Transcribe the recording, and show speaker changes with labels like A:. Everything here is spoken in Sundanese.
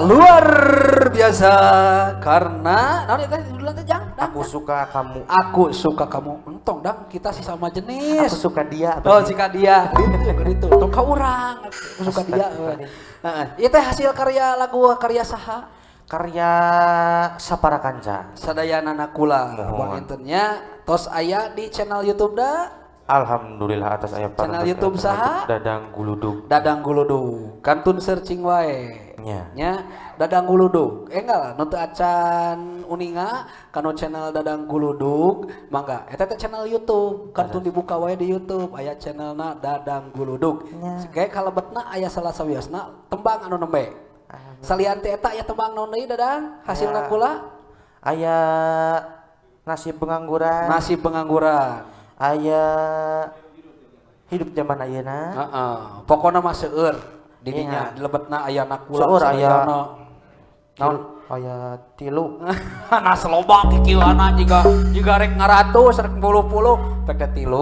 A: Luar biasa karena naon eta judulna teh, Jang? Dang?
B: Aku Suka Kamu.
A: Aku Suka Kamu. Entong, Dang, kita sesama jenis.
B: Aku suka dia.
A: Oh, jika dia gitu, gitu. Tong ka urang, aku suka dia. Heeh. Ieu teh hasil karya lagu karya saha?
B: Karya Sapara Kanca.
A: Sadayana Nakula.
B: Mohon.
A: Bang Intennya tos aya di channel YouTube da?
B: Alhamdulillah atas aya.
A: Channel YouTube saha?
B: Dadang Guludug.
A: Dadang Guludug. Kantun searching wae.
B: Nya.
A: Nya, Dadang Guludug. Eh, enggak lah, nu teu acan uninga kanu channel Dadang Guludug, mangga. Eta teh channel YouTube, kantun dibuka wae di YouTube, aya channelna Dadang Guludug.
B: Nya.
A: Kayak kalebetna aya salah sawiosna tembang anu nembe. Salian ti eta aya tembang naon deui, Dadang? Hasilna
B: Aya.
A: Kula?
B: Aya Nasib Pengangguran.
A: Nasib Pengangguran.
B: Aya Hidup Zaman Ayeuna.
A: Heeh. Pokona mah seueur di dinya
B: Iya.
A: dilebetna aya Nakula
B: Seueur aya.
A: sadayana. Naon?
B: Aya tilu.
A: Nah, loba kikieuana jiga jiga rek ngaratus rek puluh-puluh pek teh tilu.